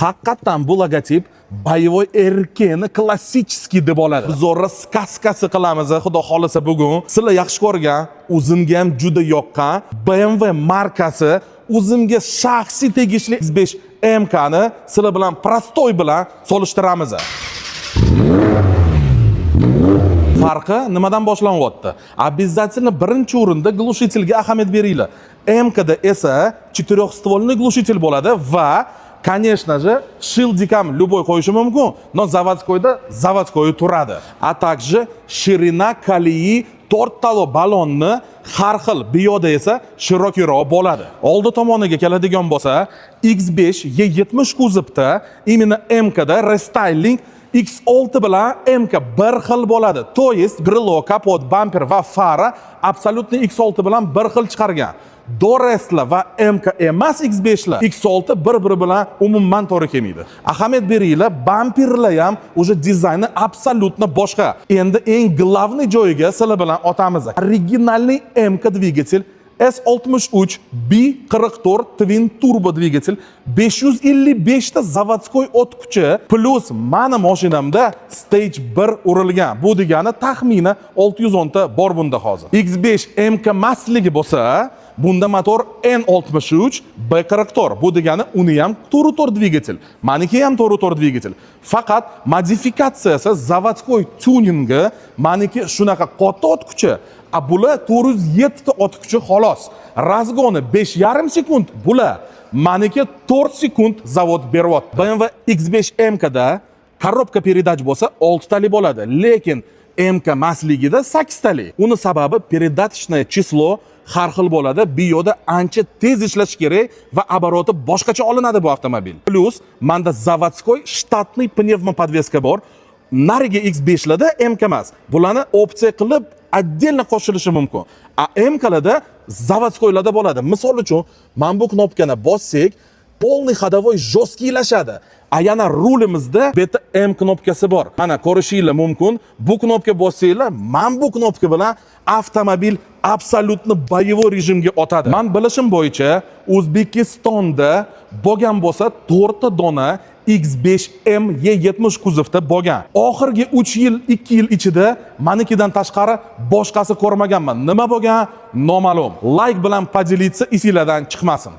Haqiqatdan bu logotip боевой erkeni klassический deb oladi. Biz сказка si qilamiz, xudo xolisa bugun. Sizlar yaxshi ko'rgan, o'zimga ham juda yoqqan BMW markasi, o'zimga shaxsiy tegishli X5 MK ni sizlar bilan простой bilan solishtiramiz. Farqi nimadan boshlanyapti? Обязательно birinchi o'rinda глушитель ga ahamiyat beringlar. MKda esa четырехствольный глушитель bo'ladi va, конечно же, шильдик ham любой qo'yishi mumkin, но заводской da заводской turadi. А также ширина колеи, to'rttala balonni har xil, bu yoqda esa широкий roq bo'ladi. Oldi tomoniga keladigan bo'lsa, X5 E70 kuzovda, именно MKda рестайлинг X6 bilan MK bir xil bo'ladi. То есть крыло, kapot, bamper va fara абсолютно X6 bilan bir xil chiqargan. Dorestlar va MK emas X5lar X6 bir-biri bilan umuman to'g'ri kelmaydi. Ahamiyat beringlar, bamperlar ham уже dizayni абсолютно boshqa. Endi eng главный joyiga sizlar bilan o'tamiz. Оригинальный MK dvigatel S63 B44 twin turbo dvigatel, 555 ta заводской ot kuchi, плюс mani mashinamda stage 1 urilgan. Bu degani taxminan 610 ta bor bunda hozir. X5 MK masligi bo'lsa, bunda motor N63 B44. Bu degani uni ham 4.4 dvigatel. Maniki ham 4.4 dvigatel. Faqat modifikatsiyasi, заводской tuningi, maniki shunaqa katta ot kuchi, a bular 407 ta ot kuchi xolos. Разгон i 5,5 sekund bular. Maniki 4 sekund zavod beryapti. BMW X5 MKda коробка передач bo'lsa 6 tali bo'ladi, lekin MK masligida 8 tali. Uni sababi передаточное число har xil bo'ladi. Bu yoqda ancha tez ishlash kerak va обороты boshqacha olinadi bu avtomobil. Плюс manda заводской штатный пневмоподвеска bor. Narigi X5larda MK emas. Bularni opsiya qilib отдельно qo'shilishi mumkin. A MKlarda заводской larda bo'ladi. Misol uchun, mana bu knopkani bossak, полный ходовой жесткий lashadi. A yana rulimizda bu yerda M knopkasi bor. Mana ko'rishinglar mumkin. Bu knopka bossanglar, mana bu knopka bilan avtomobil абсолютно боевой rejimga o'tadi. Man bilishim bo'yicha O'zbekistonda bo'lgan bo'lsa 4 ta dona X5 M E70 kuzovda bo'lgan. Oxirgi 3 yil, 2 yil ichida manikidan tashqari boshqasi ko'rmaganman. Nima bo'lgan? Noma'lum. Like bilan поделиться esinglardan chiqmasin.